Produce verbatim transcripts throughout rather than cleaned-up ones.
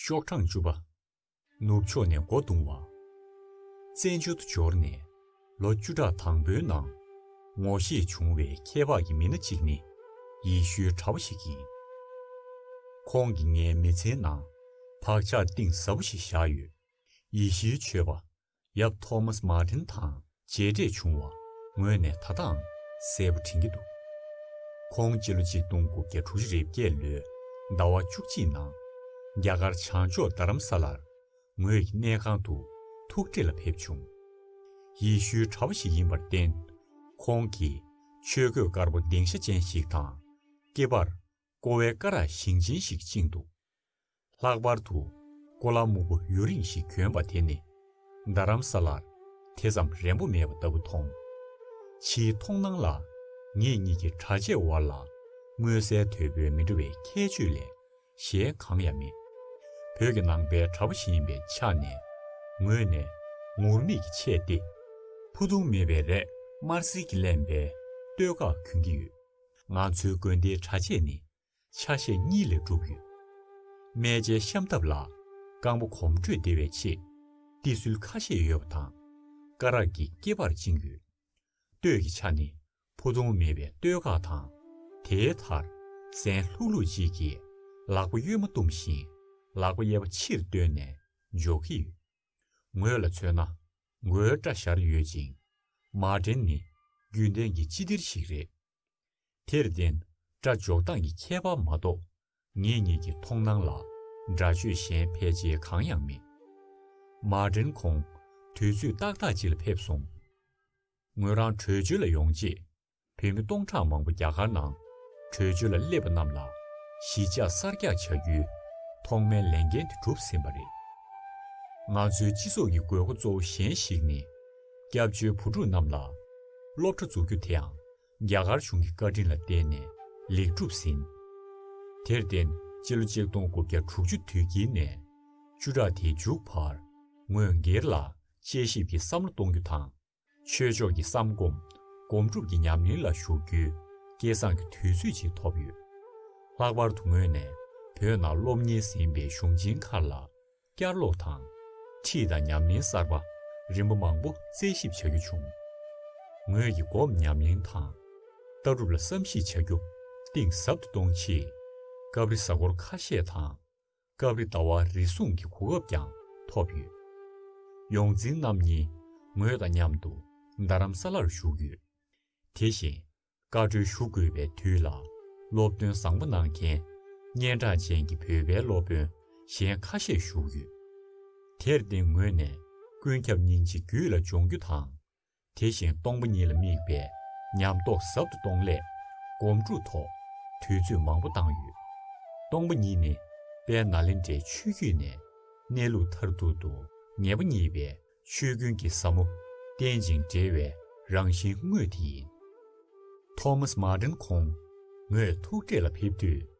ཤོག་གྲངས་བཅུ་པ། ནུབ་ཕྱོགས་ནས་སྒོ་རྡུང་བ། བཙན་བྱོལ་དུ་འབྱོར་ནས་ལོ་བཅུ་ཕྲག་དང་པོའི་ནང་ངོ་ཤེས་བྱུང་བའི་ཁྱད་འཕགས་ཀྱི་མི་སྣ་གཅིག་ནི་ཡེ་ཤུའི་གྲྭ་པ་ཞིག་ཡིན། ཁོང་གིས་ངའི་མི་ཚེའི་ནང་བག་ཆགས་གཏིང་ཟབ་པོ་ཞིག་བཞག་ཡོད། ཡེ་ཤུའི་ཆོས་པ་ཡབ་ཐོ་མཱས་མཱ་ཏིན་དང་མཇལ་འཕྲད་བྱུང་བ་ངོས་ནས་ད་ལྟའང་གསལ་པོ་དྲན་གྱི་འདུག་ཁོང་སྤྱི་ལོ་གཅིག་སྟོང་དགུ་བརྒྱ་དྲུག་ཅུ་རེ་བརྒྱད་ལོའི་ཟླ་བ་བཅུ་གཅིག་ནང་རྒྱ་གར་བྱང་ཕྱོགས་རྡ་རམ་ས་ལར་ངོས་ཀྱི་གནས་ཁང་དུ་ཐུག་འཕྲད་ལ་ཕེབས་བྱུང་། ཡེ་ཤུའི་གྲྭ་པ་ཞིག་ཡིན་པར་བརྟེན། ཁོང་གིས་ཆོས་གོས་དཀར་པོ་སྡིངས་ཤ་ཅན་ཞིག་དང་། སྐེད་པར་ཀོ་བའི་སྐ་རགས་ཞིང་ཆེན་ཞིག་བཅིངས་འདུག་ལྷག་པར་དུ་ཀོ་ལ་སྨུག་པོ་ཡུ་རིང་ཞིག་གྱོན་པ་དེ་ནི་རྡ་རམ་ས་ལར་དེ་ཙམ་རན་པོ་མེད་པ་ལྟ་བུ་མཐོང་། ཕྱིའི་མཐོང་སྣང་ལ་ངེད་གཉིས་ཀྱི་གྲྭ་ཆས་བར་ལ་མངོན་གསལ་དོད་པོའི་མི་འདྲ་བའི་ཁྱད་ཆོས་ལས་གཞན་གང་ཡང་མེད། བོད་ཀྱི་ནང་པའི་གྲྭ་པ་ཞིག་ཡིན་པའི་ཆ་ནས་ངོས་ནས་ངུར་སྨྲིག་གི་ཆས་ཏེ་ཕུ་ཐུང་མེད་པའི་རས་དམར་སེར་གྱིས་བརླན་པའི་སྟོད་འགག་གྱོན་གྱི་ཡོད། ང་ཚོའི་དགོན་སྡེའི་གྲྭ་ཆས་ནི་ཆ་ཤས་གཉིས་ལས་གྲུབ་ཡོད། སྨད་ཆའི་ཤམ་ཐབས་ལ་རྐང་པ་གོམ་བགྲོད་བདེ་བའི་ཆེད་ཏི་སུལ་ཁ་ཤས་ཡོད་པ་དང་སྐ་རགས་ཀྱིས་སྐེད་པར་བཅིངས་ཡོད། སྟོད་ཀྱི་ཆ་ནི་ཕུ་ཐུང་མེད་པའི་སྟོད་འགག་དང་། དེའི་མཐར་གཟན་ལྷུག་ལྷུག་ཅིག་གིས་ལག་པ་གཡོན་མ་བཏུམས་ཤིང་ལག་པ་གཡས་པ་ཕྱིར་བཏོན་ནས་འཇོག་གི་ཡོད། ངོས་ལ་མཚོན་ན་མགོའི་སྐྲ་བཞར་ཡོད་ཅིང་། མཱ་ཏིན་ནི་རྒྱུན་ལྡན་གྱི་ཅི་ཏིར་ཞིག་རེད། དེར་བརྟེན་སྐྲ་འཇོག་སྟངས་ཀྱི་ཁྱད་པར་མ་གཏོགས་ངེད་གཉིས་ཀྱི་མཐོང་སྣང་ལ་འདྲ་ཆོས་གཞན་ཕལ་ཆེར་གང་ཡང་མེད། མཱ་ཏིན་ཁོང་དུས་ཚོད་ཏག་ཏག་ཅིག་ལ་ཕེབས་སོང་། ངོས་རང་བྲོས་བྱོལ་ལ་ཡོང་རྗེས་བོད་མི་སྟོང་ཕྲག་མང་པོ་རྒྱ་གར་ནང་བྲོས་བྱོལ་ལ་སླེབས་པ་རྣམས་ལ་གཞིས་ཆགས་གསར་རྒྱག་བྱ་རྒྱུའི་ཐོག་མའི་ལས་འགན་དེ་གྲུབ་ཟིན་པ་རེད། ང་ཚོའི་སྤྱི་ཚོགས་ཀྱི་དགོས་མཁོ་གཙོ་བོ་གཞན་ཞིག་ནི་སྐྱབས་བཅོལ་བུ་ཕྲུག་རྣམས་ལ་སློབ་གྲྭ་འཛུགས་རྒྱུ་དེའང་རྒྱ་གར་གཞུང་གི་བཀའ་དྲིན་ལ་བརྟེན་ནས་ལེགས་གྲུབ་ཟིན། དེར་བརྟེན་སྤྱི་ལོ་ཆིག་སྟོང་དགུ་བརྒྱ་དྲུག་ཅུ་དུས་དཀྱིལ་ནས་བཅུ་ཕྲག་དེའི་མཇུག་བར་ངོས་སྒེར་ལ་དཔྱད་ཞིབ་ཀྱི་བསམ་བློ་གཏོང་རྒྱུ་དང་། ཆོས་ཕྱོགས་ཀྱི་བསམ་སྒོམ་སྒོམ་སྒྲུབ་ཀྱི་ཉམས་ལེན་ལ་ཞུགས་རྒྱུའི་སྐལ་བཟང་གི་དུས་ཚོད་ཅིག་ཐོབ་ཡོད། ལྷག་པར་དུ་ངོས་ནས་བོད་ནང་སློབ་གཉེར་ཟིན་པའི་གཞུང་ཆེན་ཁག་ལ་བསྐྱར་ཀློག་དང་། ཁྲིད་དང་ཉམས་ལེན་གསར་པ་རིམ་པ་མང་པོ་རྩད་ཞིབ་བྱ་རྒྱུ་བྱུང་། ངོས་ཀྱི་སྒོམ་ཉམས་ལེན་དང་། ལྟ་གྲུབ་ལ་བསམ་གཞིག་བྱ་རྒྱུ་གཏིང་ཟབ་ཏུ་གཏོང་ཆེད། སྐབས་རེ་གཟའ་འཁོར་ཁ་ཤས་དང་། སྐབས་རེ་ཟླ་བ་རེ་ཟུང་གི་གོ་སྐབས་ཀྱང་ཐོབ་ཡོད། ཡོངས་འཛིན་རྣམ་གཉིས་ངོས་དང་མཉམ་དུ་རྡ་རམ་ས་ལར་བཞུགས་ཡོད། དེ་བཞིན་བཀའ་འཁྲོལ་ཞུ་དགོས་པའི་དུས་ལ་སློབ་སྟོན་བཟང་པོ་གནང་མཁན་སྙན་གྲགས་ཅན་གྱི་བོད་པའི་སློབ་དཔོན་གཞན་ཁ་ཤས་བཞུགས་ཡོད། དེར་བརྟེན་ངོས་ནས་ཀུན་ཁྱབ་སྙིང་རྗེ་རྒྱུད་ལ་སྦྱོང་རྒྱུ་དང་། དེ་བཞིན་སྟོང་པ་ཉིད་ལ་དམིགས་པའི་ཉམས་རྟོགས་ཟབ་ཏུ་གཏོང་སླད་སྒོམ་སྒྲུབ་ཐོག་དུས་ཚོད་མང་པོ་བཏང་ཡོད། སྟོང་པ་ཉིད་ནི་དཔལ་ནཱ་ལེནྡྲའི་ཆོས་བརྒྱུད་ནས་གནས་ལུགས་མཐར་ཐུག་ཏུ་ངེས་པ་རྙེད་པའི་ཆོས་ཀུན་གྱི་ཟབ་མོ་རྟེན་ཅིང་འབྲེལ་བའི་རང་བཞིན་དངོས་དེ་ཡིན། ཐོ་མཱས་མཱ་ཏིན་ཁོང་ངོས་ཐུག་འཕྲད་ལ་ཕེབས་དུས།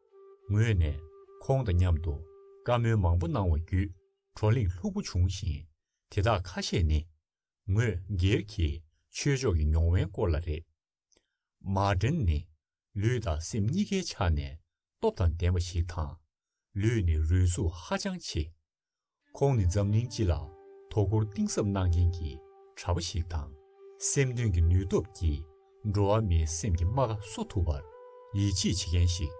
ངོས་ནས་ཁོང་དང་མཉམ་དུ་བཀའ་མོལ་མང་པོ་གནང་བ་བརྒྱུད་བགྲོ་གླེང་ལྷུག་པོ་བྱུང་ཞིང་། དེ་དག་ཁ་ཤས་ནི། ངོས་སྒེར་གྱི་ཆོས་ཕྱོགས་ཀྱི་མྱོང་བའི་སྐོར་ལ་རེད། མཱ་ཏིན་ནི་ལུས་དང་སེམས་གཉིས་ཀའི་ཆ་ནས་སྟོབས་དང་ལྡན་པ་ཞིག་དང་། ལུས་ནི་རུས་གཟུགས་ཧ་ཅང་ཆེ། ཁོང་ནི་འཛམ་གླིང་སྤྱི་ལ་དོ་ཁུར་གཏིང་ཟབ་གནང་མཁན་གྱི་གྲྭ་པ་ཞིག་དང་། སེམས་དོན་གྱི་ནུས་སྟོབས་ཀྱིས་འགྲོ་བ་མིའི་སེམས་ཀྱི་རྨ་ཁ་གསོ་ཐུབ་པར་ཡིད་ཆེས་བྱེད་མཁན་ཞིག་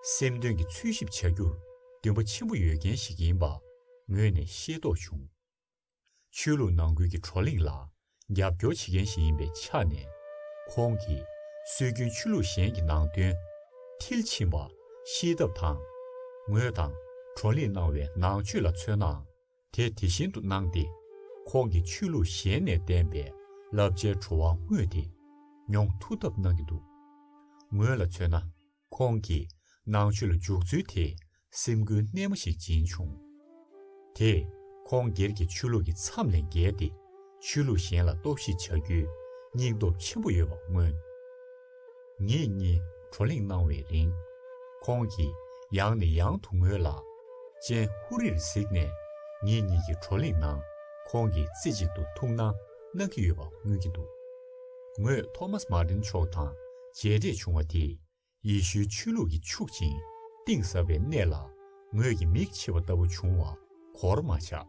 སེམས་དོན་གྱི་འཚོལ་ཞིབ་བྱ་རྒྱུར་འདུན་པ་ཆེན་པོ་ཡོད་མཁན་ཞིག་ཡིན་པ་ངོས་ནས་ཤེས་རྟོགས་བྱུང་། ཆོས་ལུགས་ནང་ཁུལ་གྱི་བགྲོ་གླེང་ལ་རྒྱབ་སྐྱོར་བྱེད་མཁན་ཞིག་ཡིན་པའི་ཆ་ནས། ཁོང་གིས་སྲོལ་རྒྱུན་ཆོས་ལུགས་གཞན་གྱི་ནང་དོན་མཐིལ་ཕྱིན་པ་ཤེས་ཐབས་དང་། ངོས་དང་བགྲོ་གླེང་གནང་བའི་ནང་ཆོས་ལ་མཚོན་ནའང་དེ་དེ་བཞིན་དུ་གནང་སྟེ། ཁོང་གིས་ཆོས་ལུགས་གཞན་ནས་བསྟན་པའི་བསླབ་བྱའི་བྲོ་བ་དངོས་དེ་མྱོང་ཐུབ་ཐབས་གནང་གི་འདུག་ངོས་ལ་མཚོན་ན། ཁོང་གིས་ནང་ཆོས་ལ་འཇུག་ཚུལ་དེས་སེམས་འགུལ་རྣལ་མ་ཞིག་སྦྱིན་བྱུང་། དེས་ཁོང་སྒེར་གྱི་ཆོས་ལུགས་ཀྱི་མཚམས་ལས་བརྒལ་ཏེ་ཆོས་ལུགས་གཞན་ལ་གཏོར་བཤིག་བྱ་རྒྱུའི་སྙིང་སྟོབས་ཆེན་པོ་ཡོད་པ་མངོན། ངེད་གཉིས་བགྲོ་གླེང་གནང་བའི་རིང་། ཁོང་གིས་ཡང་ནས་ཡང་དུ་ངོས་ལ་སྤྱན་ཧུ་རིར་གཟིགས་ནས་ངེད་གཉིས་ཀྱི་བགྲོ་གླེང་ནང་ཁོང་གིས་རྩེ་གཅིག་ཏུ་ཐུགས་སྣང་གནང་གི་ཡོད་པ་མངོན་གྱི་འདུག་ངོས་ཐོ་མཱས་མཱ་ཏིན་མཆོག་དང་མཇལ་འཕྲད་བྱུང་བ་དེས། ཡེ་ཤུའི་ཆོས་ལུགས་ཀྱིས་ཕྱུག་ཅིང་གཏིང་ཟབ་པའི་གནས་ལ་ ངོས་ཀྱི་མིག་ཕྱེ་བ་ལྟ་བུ་བྱུང་བ་གོར་མ་ཆག་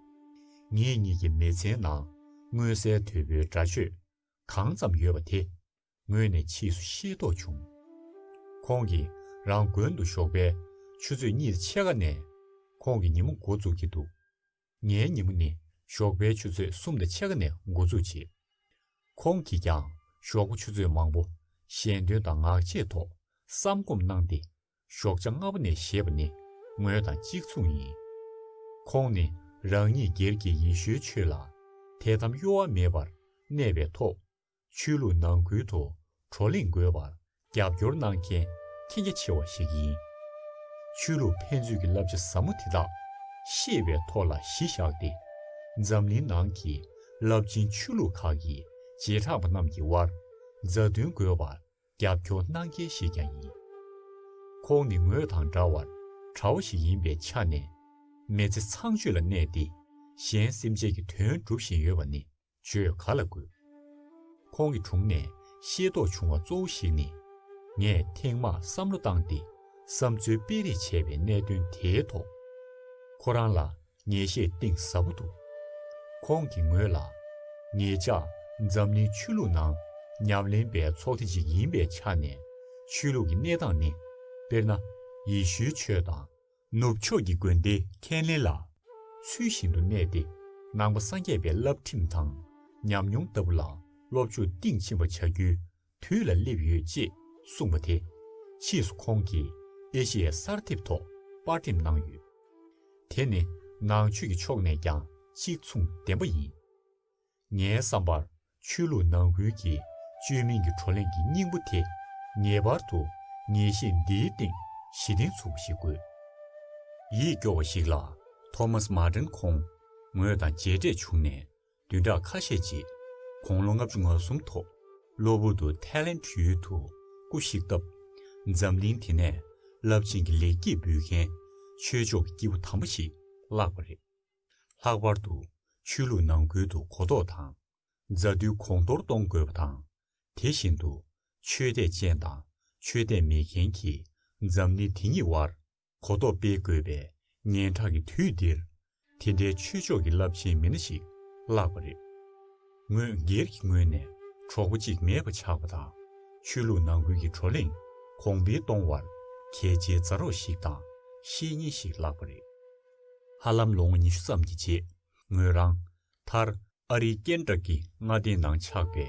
ངེད་གཉིས་ཀྱི་མི་ཚེའི་ནང་མངོན་གསལ་དོད་པོའི་འདྲ་ཆོས་གང་ཙམ་ཡོད་པ་དེ། ངོས་ནས་ཕྱིས་སུ་ཤེས་རྟོགས་བྱུང་། ཁོང་གིས་རང་དགོན་དུ་ཞོགས་པའི་ཆུ་ཚོད་གཉིས་དང་ཕྱེད་ཀ་ནས་ཁོང་གི་ཉིན་མོ་འགོ་བཙུགས་ཀྱི་འདུག་ངའི་ཉིན་མོ་ནི་ཞོགས་པའི་ཆུ་ཚོད་གསུམ་དང་ཕྱེད་ཀ་ནས་འགོ་འཛུགས་བྱེད། ཁོང་གིས་ཀྱང་ཞོགས་པ་ཆུ་ཚོད་མང་པོ་ཞལ་འདོན་དང་ངག་བཅད་ཐོག་བསམ་སྒོམ་གནང་སྟེ། ཞོགས་ཇ་སྔ་པོ་ནས་བཞེས་པ་ནི་ངོས་དང་གཅིག་མཚུངས་ཡིན། ཁོང་ནི་རང་ཉིད་སྒེར་གྱི་ཡེ་ཤུའི་ཆོས་ལ་དད་དམ་གཡོ་བ་མེད་པར་གནས་པའི་ཐོག་ཆོས་ལུགས་ནང་ཁུལ་དུ་བགྲོ་གླེང་དགོས་པར་རྒྱབ་སྐྱོར་གནང་མཁན་མཁྱེན་རྒྱ་ཆེ་བ་ཞིག་ཡིན། ཆོས་ལུགས་ཕན་ཚུན་གྱི་བསླབ་བྱ་ཟབ་མོ་དེ་དག་ཤེས་པའི་ཐོག་ལ་གཞི་བཞག་སྟེ། འཛམ་གླིང་ནང་གི་རླབས་ཆེན་ཆོས་ལུགས་ཁག་གི་རྗེས་འབྲང་པ་རྣམས་ཀྱི་དབར་མཛའ་མཐུན་དགོས་པར་རྒྱབ་སྐྱོར་གནང་མཁན་ཞིག་ཀྱང་ཡིན། ཁོང་ནི་ངོས་དང་འདྲ་བར་གྲྭ་བ་ཞིག་ཡིན་པའི་ཆ་ནས། མི་ཚེ་ཚངས་སྤྱོད་ལ་གནས་ཏེ། གཞན་སེམས་ཅན་གྱི་དོན་སྒྲུབ་བཞིན་ཡོད་པ་ནི་བརྗོད་ག་ལ་དགོས། ཁོང་གི་དྲུང་ནས་ཤེས་རྟོགས་བྱུང་བ་གཙོ་བོ་ཞིག་ནི། ངས་ཐེངས་མང་བསམ་བློ་བཏང་སྟེ་བསམ་ཚུལ་སྤེལ་རེས་བྱས་པའི་གནད་དོན་དེའི་ཐོག་ཁོ་རང་ལ་ངེས་ཤེས་གཏིང་ཟབ་པོ་འདུག་ཁོང་གིས་ངོས་ལ། ངེད་ཅག་འཛམ་གླིང་ཆོས་ལུགས་ནང་ཉམས་ལེན་པའི་ཚོགས་སྡེ་ཅིག་ཡིན་པའི་ཆ་ནས། ཆོས་ལུགས་ཀྱི་གནས་སྟངས་ནི། དཔེར་ན། ཡེ་ཤུའི་ཆོས་དང་ནུབ་ཕྱོགས་ཀྱི་དགོན་སྡེའི་ཁས་ལེན་ལ་ཚུལ་བཞིན་དུ་གནས་ཏེ། ནང་པ་སངས་རྒྱས་པའི་བསླབ་ཁྲིམས་དང་ཉམས་མྱོང་ལྟ་བུ་ལ་སློབ་སྦྱོང་གཏིང་ཕྱིན་པ་བྱ་རྒྱུའི་དུས་ལ་སླེབས་ཡོད་ཅེས་གསུངས་པ་དེ། ཕྱིས་སུ་ཁོང་གིས་ཨེ་ཤེ་ཡའི་གསར་འདེབས་ཐོག་པར་འགྲེམས་གནང་ཡོད། དེ་ནི་ནང་ཆོས་ཀྱི་ཕྱོགས་ནས་ཀྱང་གཅིག་མཚུངས་ལྡན་པ་ཡིན། ངའི་བསམ་པར། ཆོས་ལུགས་ནང་ཁུལ་གྱི་བཅོས་མིན་གྱི་བགྲོ་གླེང་གི་སྙིང་པོ་དེ། ངེས་པར་དུ་ངེས་ཤེས་འདིའི་སྟེང་གཞི་རྟེན་ཚུགས་པ་ཞིག་དགོས། ཡིད་སྐྱོ་བ་ཞིག་ལ། ཐོ་མཱས་མཱ་ཏིན་ཁོང་ངོས་དང་མཇལ་འཕྲད་བྱུང་ནས། བདུན་ཕྲག་ཁ་ཤས་རྗེས། དགུང་ལོ་ལྔ་བཅུ་ང་གསུམ་ཐོག་གློ་བུར་དུ་ཐའི་ལེན་ཡུལ་དུ་སྐུ་གཤེགས་སྟབས། འཛམ་གླིང་དེ་ནས་རླབས་ཆེན་གྱི་ལེགས་སྐྱེས་འབུལ་མཁན་ཆོས་ཕྱོགས་ཀྱི་སྐྱེས་བུ་དམ་པ་ཞིག་བརླགས་པ་རེད། ལྷག་པར་དུ་ཆོས་ལུགས་ནང་ཁུལ་དུ་གོ་རྟོགས་དང་། མཛའ་མཐུན་གོང་མཐོར་གཏོང་དགོས་པ་དང་། དེ་བཞིན་དུ་ཆོས་དད་ཅན་དང་ཆོས་དད་མེད་མཁན་གྱི་འཛམ་གླིང་དེ་ཉིད་དབར་གོ་རྟོགས་སྤེལ་དགོས་པའི་སྙན་གྲགས་ཀྱི་དུས་འདིར། དེ་འདྲའི་ཆོས་ཕྱོགས་ཀྱི་རླབས་ཆེན་མི་སྣ་ཞིག་བརླགས་པ་རེད། ངོས་སྒེར་གྱི་ངོས་ནས་གྲོགས་པོ་གཅིག་མེད་པ་ཆགས་པ་དང་། ཆོས་ལུགས་ནང་ཁུལ་གྱི་བགྲོ་གླེང་གོང་འཕེལ་གཏོང་བར་གལ་ཆེའི་མཛའ་རོགས་ཤིག་དང་བཤེས་གཉེན་ཞིག་བརླགས་པ་རེད། ཧ་ལམ་ལོ་ངོ་ཉི་ཤུ་ཙམ་གྱི་རྗེས། ངོས་རང་མཐར་ཨ་རིའི་ཀེན་ཊ་ཀི་མངའ་སྡེའི་ནང་ཆགས་པའི་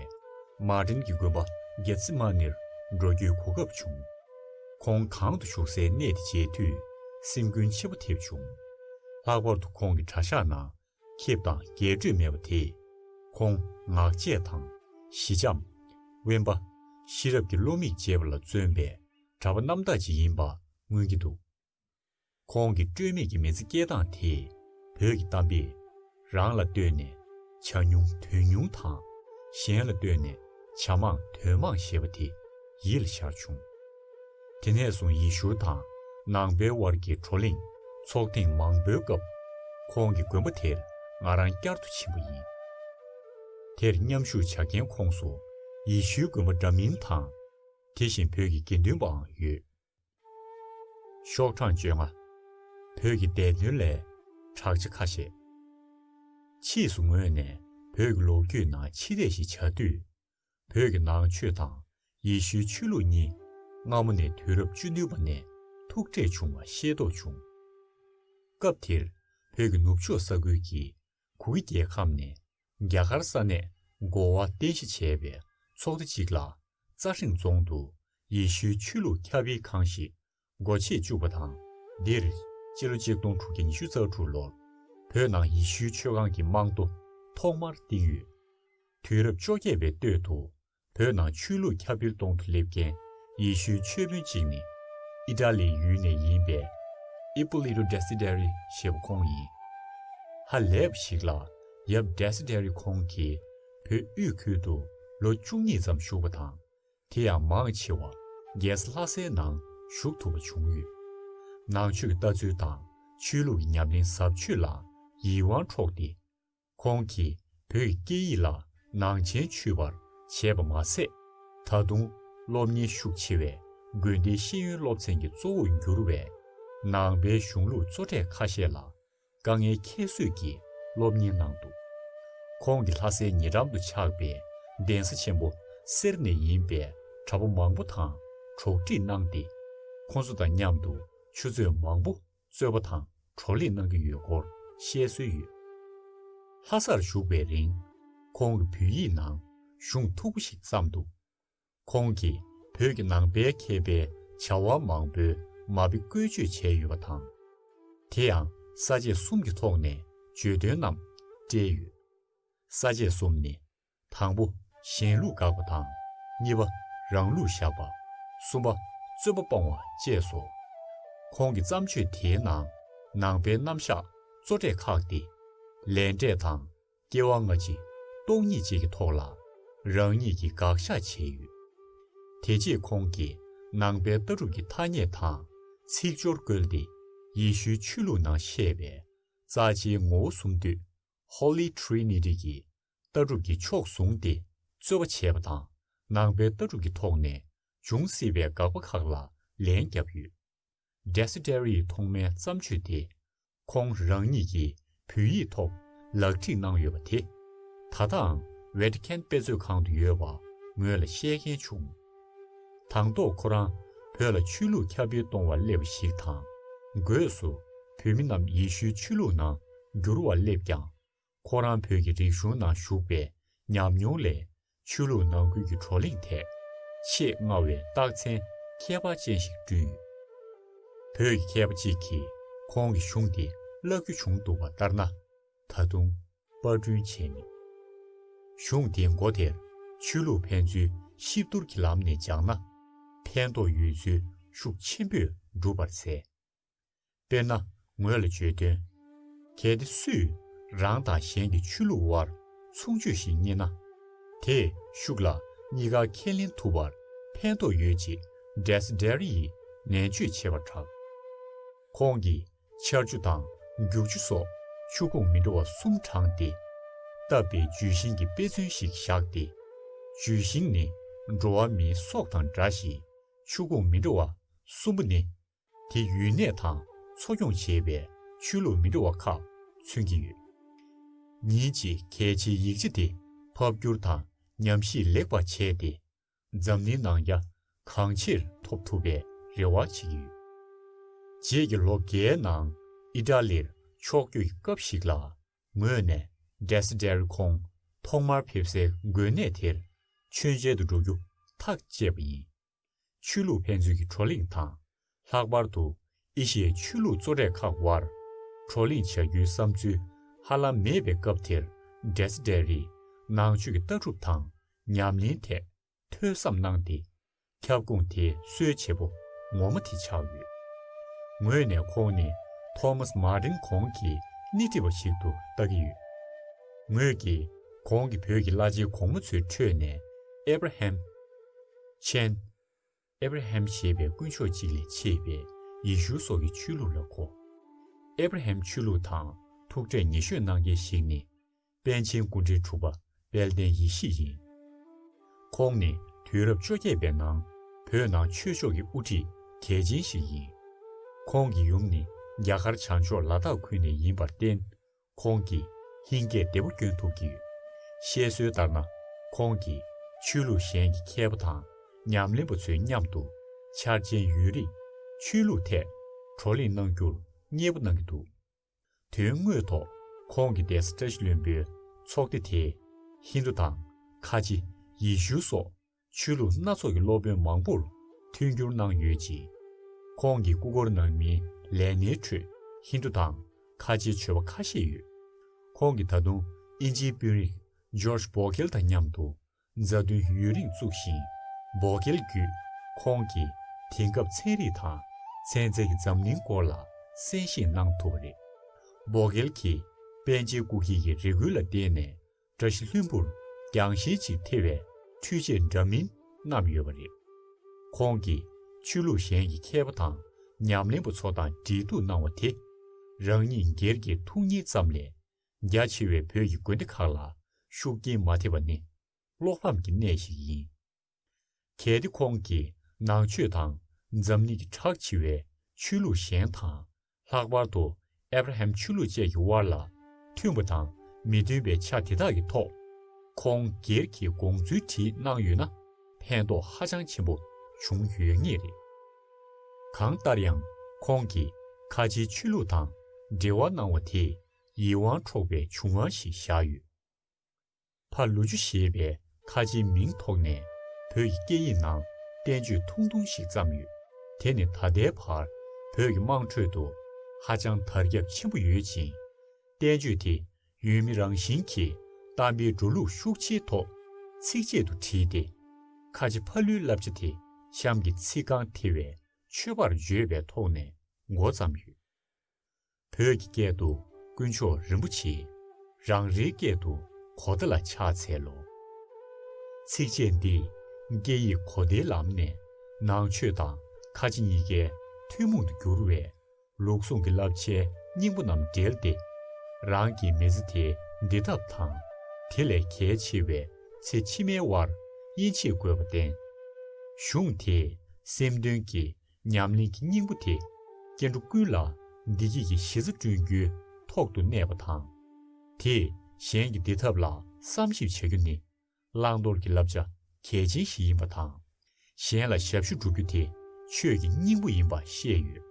མཱ་ཏིན་གྱི་དགོན་པ་གེ་ཚི་མ་ནིར་འགྲོ་རྒྱུའི་གོ་སྐབས་བྱུང་། ཁོང་གང་དུ་བཞུགས་སའི་གནས་དེ་མཇལ་དུས་སེམས་འགུལ་ཆེན་པོ་ཐེབས་བྱུང་། ལྷག་པར་དུ་ཁོང་གི་གྲྭ་ཤག་ནང་ཁེབས་དང་རྒྱས་སྤྲོས་མེད་པ་དེས། ཁོང་ངག་བཅད་དང་། ཞི་འཇམ། དབེན་པ། ཤེས་རབ་ཀྱི་བློ་མིག་ཅེས་པ་ལ་བརྩོན་པའི་གྲྭ་པ་རྣམ་དག་ཅིག་ཡིན་པ་མངོན་གྱི་འདུག་ཁོང་གི་སྤྲོས་མེད་ཀྱི་མི་ཚེ་སྐྱེལ་སྟངས་དེས། བོད་ཀྱི་གཏམ་དཔེ། རང་ལ་ལྟོས་ནས་བྱ་ཉུང་དོན་ཉུང་དང་། གཞན་ལ་ལྟོས་ནས་བྱ་མང་དོན་མང་ཞེས་པ་དེ་ཡིད་ལ་ཤར་བྱུང་། དེ་ནས་བཟུང་ཡེ་ཤུ་དང་ནང་པའི་དབར་གྱི་བགྲོ་གླེང་ཚོགས་ཐེངས་མང་པོའི་སྐབས། ཁོང་གི་དགོན་པ་དེར་ང་རང་བསྐྱར་དུ་ཕྱིན་པ་ཡིན། དེར་མཉམ་ཞུགས་བྱ་མཁན་ཁོངས་སུ་ཡེ་ཤུའི་དགོན་པ་འདྲ་མིན་དང་། དེ་བཞིན་བོད་ཀྱི་དགེ་འདུན་པའང་ཡོད། ཤོག་གྲངས་བཅོ་ལྔ། བོད་ཀྱི་བདེན་དོན་ལས་བྲག་ཅ་ཁ་ཤས། ཕྱིས་སུ་ངོས་ནས་བོད་ཀྱི་ལོ་རྒྱུས་ནང་ཕྱི་བལྟས་ཤིག་བྱ་དུས། བོད་ཀྱི་ནང་ཆོས་དང་ཡེ་ཤུའི་ཆོས་ལུགས་གཉིས་སྔ་མོ་ནས་དུས་རབས་བཅུ་བདུན་པ་ནས་ཐུག་འཕྲད་བྱུང་བ་ཤེས་རྟོགས་བྱུང་། སྐབས་དེར་བོད་ཀྱི་ནུབ་ཕྱོགས་ས་ཁུལ་གྱི་གུ་གེ་རྒྱལ་ཁབ་ནས་རྒྱ་གར་ས་གནས་གོ་ཝ་རྟེན་གཞི་བྱས་པའི་ཚོགས་སྡེ་གཅིག་ལ། རྩ་ཧྲིང་རྫོང་དུ་ཡེ་ཤུའི་ཆོས་ལུགས་ཁྱབ་སྤེལ་ཁང་ཞིག་སྒོ་ཕྱེ་བཅུག་པ་དང་། འདིར་སྤྱི་ལོ་ཆིག་སྟོང་དྲུག་བརྒྱ་ཉི་ཤུ་རྩ་དྲུག་ལོར་བོད་ནང་ཡེ་ཤུའི་ཆོས་ཁང་གི་རྨང་རྡོ་ཐོག་མར་བཏིང་ཡོད། དུས་རབས་བཅོ་བརྒྱད་པའི་སྟོད་དུ་བོད་ནང་ཆོས་ལུགས་ཁྱབ་སྤེལ་གཏོང་དུ་སླེབས་མཁན་ཡེ་ཤུའི་ཆོས་དཔོན་གཅིག་ནི་ཨི་ཏྲ་ལིའི་ཡུལ་ནས་ཡིན་པའི་ཨི་པོ་ལི་ཏོ་ཌེ་སི་ཏེ་རི་ཞེས་པ་ཁོང་ཡིན། ཧ་ལས་པ་ཞིག་ལ་ཡབ་ཌེ་སི་ཏེ་རི་ཁོང་གིས་བོད་དབུས་ཁུལ་དུ་ལོ་བཅུ་གཉིས་ཙམ་བཞུགས་པ་དང་། དེ་ཡང་མང་ཆེ་བ་རྒྱལ་ས་ལྷ་སའི་ནང་བཞུགས་ཐུབ་པ་བྱུང་ཡོད། ནང་ཆོས་ཀྱི་ལྟ་ཚུལ་དང་ཆོས་ལུགས་ཀྱི་ཉམས་ལེན་ཟབ་ཆོས་ལ་ཡིད་དབང་འཕྲོག་སྟེ། ཁོང་གིས་བོད་ཀྱི་སྐད་ཡིག་ལ་ནང་བྱན་ཆུད་པར་བྱས་པ་མ་ཟད། ད་དུང་སློབ་གཉེར་ཤུགས་ཆེ་བའི་དགོན་སྡེའི་ཤེས་ཡོན་སློབ་ཚན་གྱི་གཙོ་བོར་གྱུར་བའི་ ནང་པའི་གཞུང་ལུགས་གཙོ་གྲས་ཁ་ཤས་ལ་དཀའ་ངལ་ཁྱད་གསོད་ཀྱིས་སློབ་གཉེར་གནང་འདུག་ཁོང་གི་ལྷ་སའི་ཉེ་འགྲམ་དུ་ཆགས་པའི་གདན་ས་ཆེན་པོ་གསེར་ནས་ཡིན་པའི་གྲྭ་པ་མང་པོ་དང་གྲོགས་འདྲིས་གནང་སྟེ། ཁོང་ཚོ་དང་མཉམ་དུ་ཆུ་ཚོད་མང་པོ་རྩོད་པ་དང་བགྲོ་གླེང་གནང་གི་ཡོད་སྐོར་བཤད་སྲོལ་ཡོད། ལྷ་སར་བཞུགས་པའི་རིང་། ཁོང་གི་བོད་ཡིག་ནང་གཞུང་མཐུག་པོ་ཞིག་བརྩམས་འདུག་ཁོང་གིས་བོད་ཀྱི་ནང་པའི་མཁས་པའི་བྱ་བ་མང་པོའི་མ་དཔེ་བཀོལ་སྤྱོད་བྱས་ཡོད་པ་དང་། དེ་ཡང་ས་བཅད་གསུམ་གྱི་ཐོག་ནས་བརྗོད་དོན་རྣམས་བཀྲལ་ཡོད། ས་བཅད་གསུམ་ནི། དང་པོ། གཞན་ལུགས་དགག་པ་དང་། གཉིས་པ། རང་ལུགས་བཞག་པ། གསུམ་པ། རྩོད་པ་སྤོང་བ་བཅས་སོ། ཁོང་གི་བརྩམས་ཆོས་དེའི་ནང་ནང་པའི་རྣམ་གཞག་གཙོ་གྲས་ཁག་སྟེ། ལས་འབྲས་དང་། སྐྱེ་བ་སྔ་ཕྱི། སྟོང་ཉིད་བཅས་ཀྱི་ཐོག་ལ་རང་ཉིད་ཀྱིས་དགག་བཞག་བྱས་ཡོད། དེ་རྗེས་ཁོང་གིས་ནང་པའི་ལྟ་གྲུབ་ཀྱི་ཐ་སྙད་དང་ཚིག་སྦྱོར་བཀོལ་ཏེ། ཡེ་ཤུའི་ཆོས་ལུགས་ནང་བཤད་པའི་རྩ་ཆེའི་ངོ་བོ་གསུམ་འདུས། Holy Trinity གྱི་ལྟ་གྲུབ་ཀྱི་ཕྱོགས་བཟུང་སྟེ་རྩོད་པ་བྱས་པ་དང་། ནང་པའི་ལྟ་གྲུབ་ཀྱི་ཐོག་ནས་འབྱུང་སྲིད་པའི་དགག་པ་ཁག་ལ་ལན་བརྒྱབ་ཡོད། Desiderio ཡི་ཐོག་མའི་བརྩམས་ཆོས་དེ་ཁོང་རང་ཉིད་ཀྱིས་བོད་ཡིག་ཐོག་ལག་བྲིས་གནང་ཡོད་པ་དེ། ད་ལྟའང་ཝེ་ཏི་ཁན་དཔེ་མཛོད་ཁང་དུ་ཡོད་པ་ངོས་ལ་བཤད་མཁན་བྱུང་། དང་ཐོག་ཁོ་རང་བོད་ལ་ཆོས་ལུགས་ཁྱབ་སྤེལ་གཏོང་བར་སླེབས་པ་ཞིག་དང་། སྒོས་སུ་བོད་མི་རྣམས་ཡེ་ཤུའི་ཆོས་ལུགས་ནང་བསྒྱུར་བར་སླེབས་ཀྱང་། ཁོ་རང་བོད་ཀྱི་རིག་གཞུང་ནང་ཞུགས་པའི་ཉམས་མྱོང་ལས། ཆོས་ལུགས་ནང་ཁུལ་གྱི་བགྲོ་གླེང་ཐད་ཆེས་སྔ་བའི་རྟགས་མཚན་ཁྱད་པར་ཅན་ཞིག་བསྐྲུན་ཡོད། བོད་ཀྱི་མཁས་པ་གཅིག་གིས་ཁོང་གི་གཞུང་འདི་བཀླག་རྒྱུ་བྱུང་འདུག་པ་ལྟར་ན། ད་དུང་པར་སྐྲུན་བྱས་མེད། གཞུང་འདིའི་མགོ་དེར་ཆོས་ལུགས་ཕན་ཚུན་གཤིབ་བསྡུར་གྱི་ལམ་ནས་སྦྱངས་ན། ཕན་ཐོགས་ཡོད་ཚུལ་ཤུགས་ཆེན་པོས་འགྲུབ་པར་གསལ། དཔེར་ན། ངོས་ལ་བརྗོད་དོན། གལ་ཏེ་སུས་རང་དང་གཞན་གྱི་ཆོས་ལུགས་དབར་མཚུངས་ཆོས་ཤིག་རྙེད་ན། དེས་ཤུགས་ལ་གཉིས་ཀ་ཁས་ལེན་ཐུབ་པར་ཕན་ཐོགས་ཡོད་ཅེས་Desiderio ཡིས་ནན་བརྗོད་བྱས་པར་གྲགས། ཁོང་གིས་ཆར་ཆུ་དང་རྒྱུག་ཆུ་སོགས་ཆུ་ཁུངས་མི་འདྲ་བ་གསུམ་དྲངས་ཏེ། བཏབ་པའི་ལྗོན་ཤིང་གི་དཔེ་མཚོན་ཞིག་བཞག་སྟེ། ལྗོན་ཤིང་ནི་འགྲོ་བ་མིའི་སྲོག་དང་འདྲ་ཞིང་། ཆུ་ཁུངས་མི་འདྲ་བ་གསུམ་པོ་ནི། དེ་ཡུལ་གནས་དང་འཚོ་སྐྱོང་བྱེད་པའི་ཆོས་ལུགས་མི་འདྲ་བ་ཁག་མཚོན་གྱི་ཡོད། ཉིན་གཅིག་གལ་ཆེའི་ཡིག་ཆ་དེ་ཕབ་བསྒྱུར་དང་ཉམས་ཞིབ་ལེགས་པར་བྱས་ཏེ། འཛམ་གླིང་ནང་ཡ་གང་ཆེར་ཐོབ་ཐུབ་པའི་རེ་བ་བྱེད་ཀྱི་ཡོད། རྗེས་ཀྱི་ལོ་འགའི་ནང་ཨི་ཏྲ་ལིར་ཕྱོགས་བསྐྱོད་ཀྱི་སྐབས་ཤིག་ལ། ངོས་ནས་Desiderio ཁོང་ཐོག་མར་ཕེབས་སའི་དགོན་གནས་དེར་མཆོད་མཇལ་དུ་འགྲོ་རྒྱུ་ཐག་བཅད་པ་ཡིན། ཆོས་ལུགས་ཕན་ཚུན་གྱི་བགྲོ་གླེང་དང་། ལྷག་པར་དུ་ཨེ་ཤི་ཡའི་ཆོས་ལུགས་གཙོ་གྲས་ཁག་དབར་བགྲོ་གླེང་བྱ་རྒྱུའི་བསམ་ཚུལ་ཧ་ལམ་མེད་པའི་སྐབས་དེར། Desiderio ཡིས་ནང་ཆོས་ཀྱི་ལྟ་གྲུབ་དང་ཉམས་ལེན་ཐད་ཐོས་བསམ་གནང་སྟེ། ཁྱབ་ཁོངས་དེའི་སྲོལ་བྱེད་པོ་ངོ་མ་དེ་ཆགས་ཡོད། ངོས་ནས་ཁོང་ནི་Thomas Martin གོང་གི་སྣེ་ཁྲིད་པ་ཞིག་ཏུ་ལྟ་གི་ཡོད། ངོས་ཀྱིས་ཁོང་གིས་བོད་ཀྱི་བླ་ཆེན་གོང་མ་ཚོའི་ཁྲོད་ནས་ཨེབ་ར་ཧམ། ཆན། ཨེབ་ར་ཧམ་ཞེས་པའི་དཀོན་མཆོག་གཅིག་ལས་མཆེད་པའི་ཡེ་ཤུ་སོགས་ཀྱི་ཆོས་ལུགས་ལ་གོ། ཨེབ་ར་ཧམ་ཆོས་ལུགས་དང་ཐུག་འཕྲད་ཉེ་ཤོས་གནང་མཁན་ཞིག་ནི། པཎ་ཆེན་སྐུ་ཕྲེང་དྲུག་པ་དཔལ་ལྡན་ཡེ་ཤེས་ཡིན། ཁོང་ནི་དུས་རབས་བཅོ་བརྒྱད་པའི་ནང་བོད་ནང་ཆོས་ཕྱོགས་ཀྱི་དབུ་ཁྲིད་གལ་ཆེན་ཞིག་ཡིན། ཁོང་གི་ཡུམ་ནི་རྒྱ་གར་བྱང་ཕྱོགས་ལ་དྭགས་ཁུལ་ནས་ཡིན་པར་བརྟེན། ཁོང་གིས་ཧིན་སྐད་བདེ་པོ་སྐྱོན་ཐུབ་ཀྱི་ཡོད། བཤད་སྲོལ་ལྟར་ན། ཁོང་གིས་ཆོས་ལུགས་གཞན་གྱི་མཁས་པ་དང་ཉམས་ལེན་པ་ཚོའི་མཉམ་དུ་འཆར་ཅན་ཡུན་རིང་ཆོས་ལུགས་ཐད་བགྲོ་གླེང་གནང་རྒྱུར་མཉེས་པོ་གནང་གི་འདུག་དོན་དངོས་ཐོག་ཁོང་གིས་དེ་སི་ཏྲ་ཤི་བློན་པོའི་ཚོགས་སྡེ་དེས་ཧིན་དུ་དང་ཁ་ཆེ་ཡེ་ཤུ་སོགས་ཆོས་ལུགས་སྣ་ཚོགས་ཀྱི་སློབ་དཔོན་མང་པོར་མཐུན་འགྱུར་གནང་ཡོད་ཅིང་། ཁོང་གི་སྐུ་འཁོར་ནང་མིའི་ལས་སྣེའི་ཁྲོད་ཧིན་དུ་དང་ཁ་ཆེའི་ཆོས་པ་ཁ་ཤས་ཡོད། ཁོང་གིས་ད་དུང་དབྱིན་ཇིའི་དཔོན་རིགས་ཇོརྗ་བོ་གྷེལ་དང་མཉམ་དུ་མཛའ་མཐུན་ཡུན་རིང་བཙུགས་ཤིང་། བོ་གྷེལ་བརྒྱུད་ཁོང་གིས་དེང་སྐབས་ཚན་རིག་དང་ཚན་རྩལ་གྱི་འཛམ་གླིང་སྐོར་ལ་གསན་བཞེས་གནང་ཐུབ་པ་རེད། བོ་གྷེལ་གྱིས་པཎ་ཆེན་སྐུ་སྒེར་གྱི་རེ་སྐུལ་ལ་བརྟེན་ནས་བཀྲ་ཤིས་ལྷུན་པོར་རྒྱང་ཤིང་ཅིག་ཐེ་བའི་འཕྲུལ་ཆས་འདྲ་མིན་བསྣམས་ཡོད་པ་རེད། ཁོང་གིས་ཆོས་ལུགས་གཞན་གྱི་མཁས་པ་དང་ཉམས་ལེན་པ་ཚོ་དང་འབྲེལ་གཏུག་གནང་བ་དེ། རང་ཉིད་སྒེར་གྱི་ཐུགས་ཉིད་ཙམ་ལས། རྒྱ་ཆེ་བའི་བོད་ཀྱི་དགོན་སྡེ་ཁག་ལ་ཤུགས་རྐྱེན་མ་ཐེབས་པ་ནི་བློ་ཕམ་གྱི་གནས་ཤིག་ཡིན། གལ་ཏེ་ཁོང་གིས་ནང་ཆོས་དང་འཛམ་གླིང་གི་གྲགས་ཆེ་བའི་ ཆོས་ལུགས་གཞན་དང་། ལྷག་པར་དུ་ཨེབ་ར་ཧམ་ཆོས་ལུགས་བཅས་ཀྱི་དབར་ལ་མཐུན་པ་དང་མི་མཐུན་པའི་ཆ་དེ་དག་གི་ཐོག་ཁོང་སྒེར་གྱི་དགོངས་ཚུལ་བྲིས་གནང་ཡོད་ན་ཕན་ཐོགས་ཧ་ཅང་ཆེན་པོ་བྱུང་ཡོད་ངེས་རེད། གང་ལྟར་ཡང་ཁོང་གིས་ཁ་ཆེའི་ཆོས་ལུགས་དང་འབྲེལ་བ་གནང་བ་དེས་ཡིད་དབང་འཕྲོག་པའི་བྱུང་བ་ཞིག་བཞག་ཡོད། ཕ་ལུ་ཅུ་ཞེས་པའི་ཁ་ཆེའི་མིང་ཐོག་ནས་བོད་ཀྱི་སྐད་ཡིག་ནང་བསྟན་བཅོས་ཐུང་ཐུང་ཞིག་བརྩམས་ཡོད། དེ་ནི་ད་ལྟའི་བར་བོད་ཀྱི་དམངས་ཁྲོད་དུ་ཧ་ཅང་དར་ཁྱབ་ཆེན་པོ་ཡོད་ཅིང་། བསྟན་བཅོས་དེ་ཡུལ་མི་རང་བཞིན་གྱིས་གཏམ་དཔེའི་འགྲོ་ལུགས་ཤུགས་ཆེའི་ཐོག་ཚིགས་བཅད་དུ་བྲིས་ཏེ། ཁ་ཆེ་ཕ་ལུའི་བསླབ་བྱ་དེ་གཤམ་གྱི་ཚིག་རྐང་ཐེ་བའི་མཆོད་པར་བརྗོད་པའི་ཐོག་ནས་འགོ་བརྩམས་ཡོད། བོད་ཀྱི་སྐད་དུ་དཀོན་མཆོག་རིན་པོ་ཆེ། རང་རེའི་སྐད་དུ་གོ་བརྡ་ལ་ཕྱག་འཚལ་ལོ། ཚིགས་བཅད་འདིས་སྐད་ཡིག་གོ་བརྡའི་ལམ་ནས་ནང་ཆོས་དང་ཁ་ཆེ་གཉིས་ཀའི་ཐུན་མོང་དུ་གྱུར་བའི་ལུགས་ཟུང་གི་བསླབ་བྱའི་སྙིང་པོ་རྣམས་འབྲེལ་ཏེ། རང་གི་མི་ཚེ་དེ་འདི་ཐབས་དང་། དེ་ལས་གལ་ཆེ་བའི་ཚེ་ཕྱི་མའི་དབར་དབྱེ་འབྱེད་དགོས་པར་བརྟེན། གཞུང་དེས་སེམས་དོན་གྱི་ཉམས་ལེན་གྱི་སྙིང་པོ་དེ་སྐྱེ་འགྲོ་ཀུན་ལ་བདེ་སྐྱིད་ཀྱི་གཞི་རྩ་བསྐྲུན་རྒྱུའི་ཐོག་ཏུ་གནས་པ་དང་། དེས་གཞན་གྱི་བདེ་ཐབས་ལ་བསམ་ཞིབ་བྱ་རྒྱུ་ནི་བླང་དོར་གྱི་བསླབ་བྱ་གལ་ཆེན་ཞིག་ཡིན་པ་དང་། གཞན་ལ་ཞབས་ཞུ་སྒྲུབ་རྒྱུ་དེ་ཆོས་ཀྱི་སྙིང་པོ་ཡིན་པ་ཤེས་ཡོད།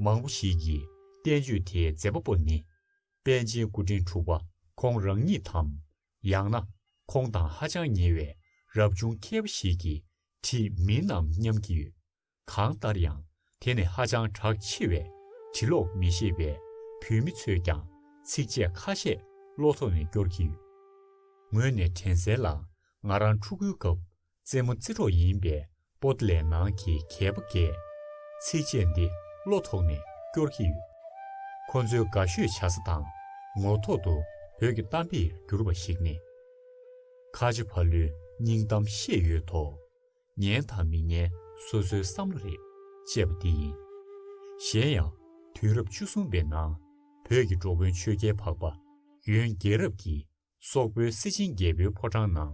མང་པོ་ཞིག་གིས་བསྟན་བཅོས་དེའི་མཛད་པ་པོ་ནི་པཎ་ཆེན་སྐུ་ཕྲེང་དྲུག་པ་ཁོང་རང་ཉིད་དམ། ཡང་ན་ཁོང་དང་ཧ་ཅང་ཉེ་བའི་རབ་བྱུང་མཁས་པ་ཞིག་གིས་བྲིས་མིན་ནམ་སྙམ་གྱི་ཡོད། གང་ལྟར་ཡང་དེ་ནི་ཧ་ཅང་གྲགས་ཆེ་བས་བྲི་ཀློག་མི་ཤེས་པའི་བོད་མི་ཚོས་ཀྱང་ཚིགས་བཅད་ཁ་ཤས་བློ་ཐོག་ནས་སྐྱོར་གྱི་ཡོད། ངོས་ནས་དྲན་གསལ་ལ་ང་རང་ཕྲུ་གུའི་སྐབས་རྩེད་མོ་རྩེ་གྲོགས་ཡིན་པའི་པོ་ཏི་ལའི་ནང་གི་གད་པ་གས་ཚིགས་བཅད་འདི་བློ་ཐོག་ནས་སྐྱོར་གྱི་ཡོད། ཁོ་ཚོའི་དགའ་ཤོས་བྱ་ས་དང་ངོ་ཐོག་ཏུ་བོད་ཀྱི་གཏམ་དཔེར་གྱུར་པ་ཞིག་ནི། ཁ་ཆེ་ཕ་ལུའི་སྙིང་གཏམ་ཤེས་ཡོད་དོ། ཉན་དང་མི་ཉན་སོ་སོའི་བསམ་བློ་རེད། ཅེས་པ་འདི་ཡིན། གཞན་ཡང་། དུས་རབས་བཅུ་གསུམ་པའི་ནང་བོད་ཀྱི་འགྲོ་མགོན་ཆོས་རྒྱལ་འཕགས་པ་ཡོན་རྒྱལ་རབས་ཀྱིས་སོག་པོའི་སེ་ཆེན་རྒྱལ་པོའི་ཕོ་བྲང་ནང་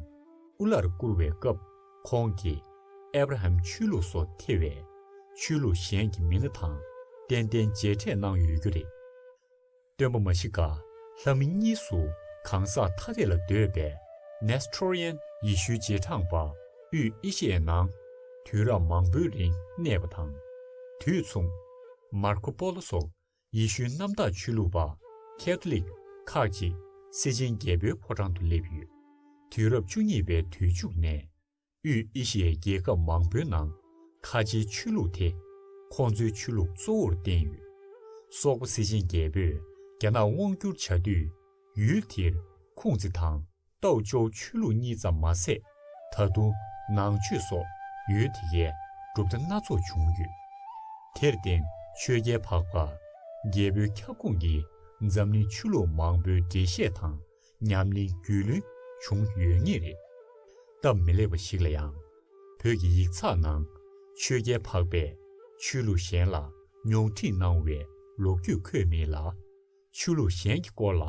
དབུ་བླར་བཀུར་བའི་སྐབས་ཁོང་གིས་ཨེབ་ར་ཧམ་ཆོས་ལུགས་སོགས་ཐེ་བའི་ཆོས་ལུགས་གཞན་གྱི་མི་སྣ་དང་ཏན་ཏན་མཇལ་འཕྲད་གནང་ཡོད་རྒྱུ་རེད། སྟོན་པ་མ་ཤི་ཀ་ལྷ་མི་གཉིས་སུ་གང་ཟག་ཐ་དད་ལ་འདོད་པའི་ནེ་སི་ཊོ་རི་ཡན་ཡེ་ཤུའི་རྗེས་འབྲང་པ་དབུས་ཨེ་ཤི་ཡའི་ནང་དུས་རབས་མང་པོའི་རིང་གནས་པ་དང་། དུས་མཚུངས་མར་ཁོ་པོ་ལོ་སོགས་ཡེ་ཤུའི་གནམ་བདག་ཆོས་ལུགས་པ་ཁེ་ཐོ་ལིག་ཁག་ཅིག་སེ་ཆེན་རྒྱལ་པོའི་ཕོ་བྲང་དུ་སླེབས་ཡོད། དུས་རབས་བཅུ་གཉིས་པའི་དུས་མཇུག་ནས། དབུས་ཨེ་ཤི་ཡའི་རྒྱལ་ཁབ་མང་པོའི་ནང་ཁ་ཆེའི་ཆོས་ལུགས་དེ་ཁོང་ཚོའི་ཆོས་ལུགས་གཙོ་བོར་བསྟན་ཡོད། སོག་པོ་སེ་ཆེན་རྒྱལ་པོས་རྒྱ་ནག་དབང་བསྒྱུར་བྱ་དུས་ཡུལ་དེར་ཁུང་ཙི་དང་ཏའོ་ཅའོ་ཆོས་ལུགས་གཉིས་ཙམ་མ་ཟད། ད་དུང་ནང་ཆོས་སོགས་ཡུལ་དེ་གའི་གྲུབ་མཐའ་སྣ་ཚོགས་བྱུང་ཡོད། དེར་བརྟེན་ཆོས་རྒྱལ་འཕགས་པ་རྒྱལ་པོའི་ཁྱབ་ཁོངས་ཀྱི་འཛམ་གླིང་ཆོས་ལུགས་མང་པོའི་འགྲེལ་བཤད་དང་ཉམས་ལེན་རྒྱུས་ལོན་བྱུང་ཡོད་ངེས་རེད། སྟབས་མི་ལེགས་པ་ཞིག་ལ་ཡང་། བོད་ཀྱི་ཡིག་ཚགས་ནང་ཆོས་རྒྱལ་འཕགས་པས་ཆོས་ལུགས་གཞན་ལ་ཉོག་ཁྲིད་གནང་བའི་ལོ་རྒྱུས་འཁོད་མེད་ལ། ཆོས་ལུགས་གཞན་གྱི་སྐོར་ལ་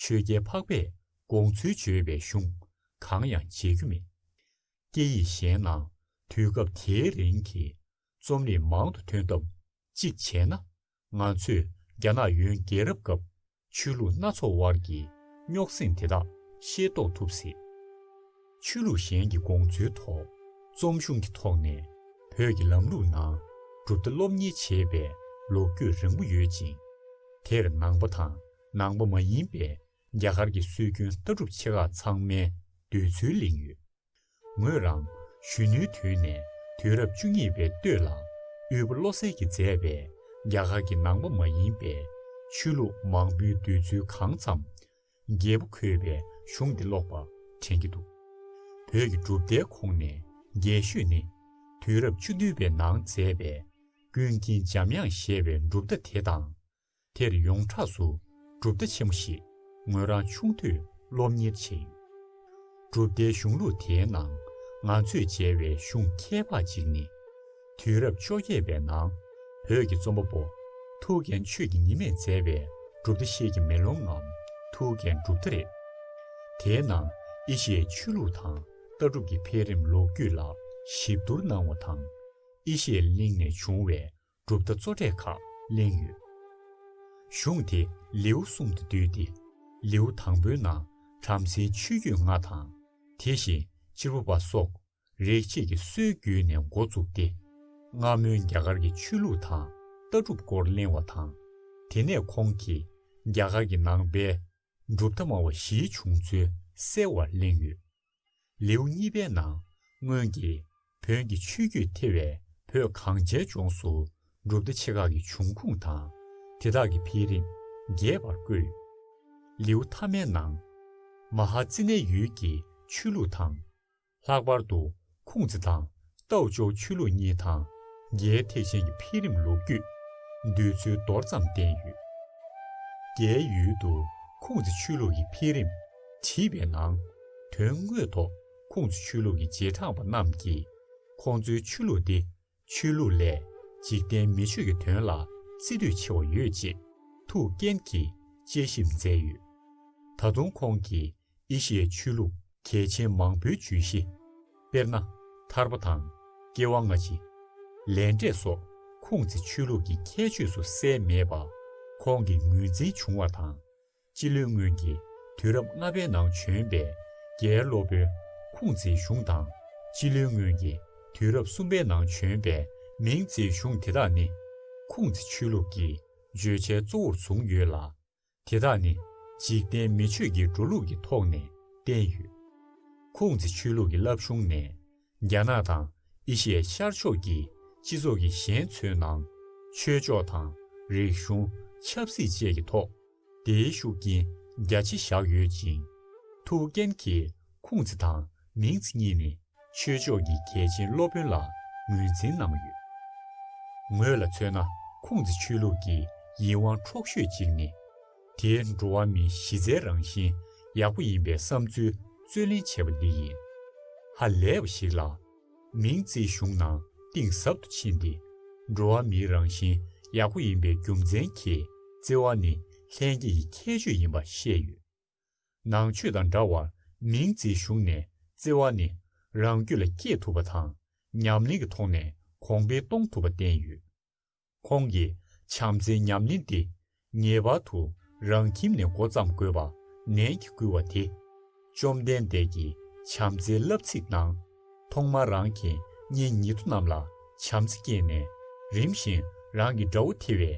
ཆོས་རྒྱལ་འཕགས་པས་དགོངས་ཚུལ་བརྗོད་པའི་གཞུང་གང་ཡང་མཇལ་རྒྱུ་མེད། སྐད་ཡིག་གཞན་ནང་དུས་སྐབས་དེའི་རིང་གི་རྩོམ་རིག་མང་དུ་ཐོན་སྟབས་གཅིག་བྱས་ན། ང་ཚོས་རྒྱ་ནག་ཡོན་རྒྱལ་རབས་སྐབས་ཆོས་ལུགས་སྣ་ཚོགས་དབར་གྱི་རྙོག་ཟིང་དེ་དག་ཤེས་རྟོགས་ཐུབ་སྲིད། ཆོས་ལུགས་གཞན་གྱི་དགོངས་ཚུལ་ཐོག་རྩོམ་གཞུང་གི་ཐོག་ནས་བོད་ཀྱི་ལམ་ལུགས་ནང་གྲུབ་མཐའ་སློབ་གཉེར་བྱས་པའི་ལོ་རྒྱུས་རིང་པོ་ཡོད་ཅིང་། དེར་ནང་པ་དང་ནང་པ་མ་ཡིན་པའི་རྒྱ་གར་གྱི་སྲོལ་རྒྱུན་ལྟ་གྲུབ་ཆེ་ཁག་ཚང་མའི་འདོད་ཚུལ་གླེང་ཡོད། ངོས་རང་གཞོན་ནུའི་དུས་ནས་དུས་རབས་བཅུ་གཉིས་པའི་སྟོད་ལ་དབུས་པ་བློ་གསལ་གྱིས་མཛད་པའི་རྒྱ་གར་གྱི་ནང་པ་མ་ཡིན་པའི་ཆོས་ལུགས་མང་པོའི་འདོད་ཚུལ་གང་ཙམ་རྒྱས་པོ་འཁོད་པའི་གཞུང་འདི་ཀློག་པ་དྲན་གྱི་འདུག་བོད་ཀྱི་གྲུབ་མཐའི་ཁོངས་ནས་རྒྱས་ཤོས་ནི་དུས་རབས་བཅུ་བདུན་པའི་ནང་མཛད་པའི་ཀུན་མཁྱེན་འཇམ་དབྱངས་ཞེས་པའི་གྲུབ་མཐའ་དེ་དང་། དེར་ཡོངས་གྲགས་སུ་གྲུབ་མཐའ་ཆེན་མོ་ཞིག་ངོས་རང་ཆུང་དུས་སློབ་གཉེར་བྱས་ཡོད། གྲུབ་མཐའི་གཞུང་ལུགས་དེའི་ནང་ང་ཚོས་མཇལ་བའི་གཞུང་ཁྱད་འཕགས་ཅིག་ནི། དུས་རབས་བཅོ་བརྒྱད་པའི་ནང་བོད་ཀྱི་རྩོམ་པ་པོ་ཐུའུ་བཀྭན་ཆོས་ཀྱི་ཉི་མས་མཛད་པའི་གྲུབ་མཐའ་བཤད་ཀྱི་མེ་ལོང་ངམ་ཐུའུ་བཀྭན་གྲུབ་མཐའ་རེད། དེའི་ནང་ཨེ་ཤི་ཡའི་ཆོས་ལུགས་དང་ལྟ་གྲུབ་ཀྱི་འཕེལ་རིམ་ལོ་རྒྱུས་ལ་ཞིབ་བསྡུར་གནང་བ་དང་། ཨེ་ཤི་ཡའི་གླིང་ནས་བྱུང་བའི་ གྲུབ་མཐའ་གཙོ་གྲས་ཁག་གླེང་ཡོད། གཞུང་དེ་ལེའུ་གསུམ་དུ་བསྡུས་ཏེ། ལེའུ་དང་པོའི་ནང་བྲམ་ཟེའི་ཆོས་བརྒྱུད་ལྔ་དང་། དེ་བཞིན་གཅེར་བུ་པ་སོགས་རིག་བྱེད་ཀྱི་སྲོལ་བརྒྱུད་ནས་འགོ་བཙུགས་ཏེ། སྔ་མོའི་རྒྱ་གར་གྱི་ཆོས་ལུགས་དང་ལྟ་གྲུབ་སྐོར་གླེང་བ་དང་། དེ་ནས་ཁོང་གིས་རྒྱ་གར་གྱི་ནང་པའི་གྲུབ་མཐའ་སྨྲ་བ་བཞིའི་བྱུང་ཚུལ་གསལ་བར་གླེང་ཡོད། ལེའུ་གཉིས་པའི་ནང་སྔོན་གྱི་བོན་གྱི་ཆོས་བརྒྱུད་ཐེ་བའི་བོད་གངས་ཅན་ལྗོངས་སུ་གྲུབ་མཐའ་ཆེ་ཁག་གི་འབྱུང་ཁུངས་དང་། དེ་དག་གི་འཕེལ་རིམ་རྒྱས་པར་བཀོད་ཡོད། ལེའུ་མཐའ་མའི་ནང་། མ་ཧཱ་ཙི་ནའི་ཡུལ་གྱི་ཆོས་ལུགས་དང་། ལྷག་པར་དུ་ཁུང་ཙི་དང་ཏའོ་ཅའོ་ཆོས་ལུགས་གཉིས་དང་། རྒྱའི་ཐེག་ཆེན་གྱི་འཕེལ་རིམ་ལོ་རྒྱུས་འདོད་ཚུལ་མདོར་ཙམ་བསྟན་ཡོད། རྒྱའི་ཡུལ་དུ་ཁུང་ཙི་ཆོས་ལུགས་ཀྱི་འཕེལ་རིམ་བྲིས་པའི་ནང་། དོན་དངོས་ཐོག་ཁུང་ཙི་ཆོས་ལུགས་ཀྱི་རྗེས་འབྲང་པ་རྣམས་ཀྱིས་ཁོང་ཚོའི་ཆོས་ལུགས་འདི་ཆོས་ལུགས་ལས་འཇིག་རྟེན་མི་ཆོས་ཀྱི་དོན་ལ་བརྩི་དུས་ཆེ་བ་ཡོད་ཅེས་ཐུའུ་ཀེན་གྱིས་དཔྱད་ཞིབ་མཛད་ཡོད། ད་དུང་ཁོང་གིས་ཨེ་ཤི་ཡའི་ཆོས་ལུགས་གལ་ཆེན་མང་པོའི་བརྗོད་གཞི། དཔེར་ན། ཐར་པ་དང་། སྐྱེ་བ་སྔ་ཕྱི། ལས་འབྲས་སོགས་ཁུང་ཙི་ཆོས་ལུགས་ཀྱི་ཁྱད་ཆོས་སུ་གསལ་མེད་པ། ཁོང་གིས་ངོས་འཛིན་བྱུང་བ་དང་། སྤྱི་ལོའི་སྔོན་གྱི་དུས་རབས་ལྔ་པའི་ནང་བྱོན་པའི་རྒྱའི་སློབ་དཔོན་ཁུང་ཙིའི་གཞུང་དང་། སྤྱི་ལོའི་སྔོན་གྱི་དུས་རབས་གསུམ་པའི་ནང་བྱོན་པའི་མིང་ཙིའི་གཞུང་དེ་དག་ནི་ཁུང་ཙི་ཆོས་ལུགས་ཀྱི་བརྗོད་བྱའི་གཙོ་བོར་བཟུང་ཡོད་ལ། དེ་དག་ནི་འཇིག་རྟེན་མི་ཆོས་ཀྱི་འགྲོ་ལུགས་ཀྱི་ཐོག་ནས་བསྟན་ཡོད། ཁུང་ཙི་ཆོས་ལུགས་ཀྱི་བསླབ་གཞུང་ནས་རྒྱ་ནག་དང་ཨེ་ཤི་ཡའི་ཤར་ཕྱོགས་ཀྱི་སྤྱི་ཚོགས་ཀྱི་གཞན་ཚོའི་ནང་ཆོས་ཕྱོགས་དང་རིག་གཞུང་། ཆབ་སྲིད་བཅས་ཀྱི་ཐོག་དེའི་ཤུགས་རྐྱེན་རྒྱ་ཆེ་བཞག་ཡོད་ཅིང་། ཐུའུ་ཀེན་གྱིས་ཁུང་ཙི་དང་མིང་ཙི་གཉིས་ནི་ཆོས་ཕྱོགས་ཀྱི་གལ་ཆེན་སློབ་དཔོན་ལ་ངོས་འཛིན་གནང་ཡོད། ངོས་ལ་མཚོན་ན། ཁུང་ཙི་ཆོས་ལུགས་ཀྱི་ཡིད་དབང་འཕྲོག་ཤོས་གཅིག་ནི། དེའི་འགྲོ་བ་མིའི་གཞི་རྩའི་རང་བཞིན་ཡག་པོ་ཡིན་པའི་བསམ་ཚུལ་རྩོད་ལེན་བྱས་པ་འདི་ཡིན། ཧ་ལས་པ་ཞིག་ལ། མིང་ཙིའི་གཞུང་ནང་གཏིང་ཟབ་ཏུ་ཕྱིན་ཏེ། འགྲོ་བ་མིའི་རང་བཞིན་ཡག་པོ་ཡིན་པའི་རྒྱུ་མཚན་གྱིས་བརྩེ་བ་ནི་ལྷན་སྐྱེས་ཀྱི་ཁྱད་ཆོས་ཡིན་པ་བཤད་ཡོད། ནང་ཆོས་དང་འདྲ་བར་མིང་ཙིའི་གཞུང་ནས་བརྩེ་བ་ནི་རང་རྒྱུད་ལ་སྐྱེས་ཐུབ་པ་དང་། ཉམས་ལེན་གྱི་ཐོག་ནས་གོང་འཕེལ་གཏོང་ཐུབ་པ་བསྟན་ཡོད། ཁོང་གིས་བྱམས་བརྩེའི་ཉམས་ལེན་འདི་ངེས་པར་དུ་རང་ཁྱིམ་ནས་འགོ་བརྩམ་དགོས་པ་ནན་གྱིས་བསྐུལ་བ་དེ། བཅོམ་ལྡན་འདས་ཀྱི་བྱམས་བརྩེའི་བསླབ་ཚིགས་ནང་། ཐོག་མར་རང་གི་གཉེན་ཉེ་དུ་རྣམས་ལ་བྱམས་བརྩེ་སྐྱེས་ནས། རིམ་བཞིན་རང་གི་དགྲ་བོ་ཐེ་བའི་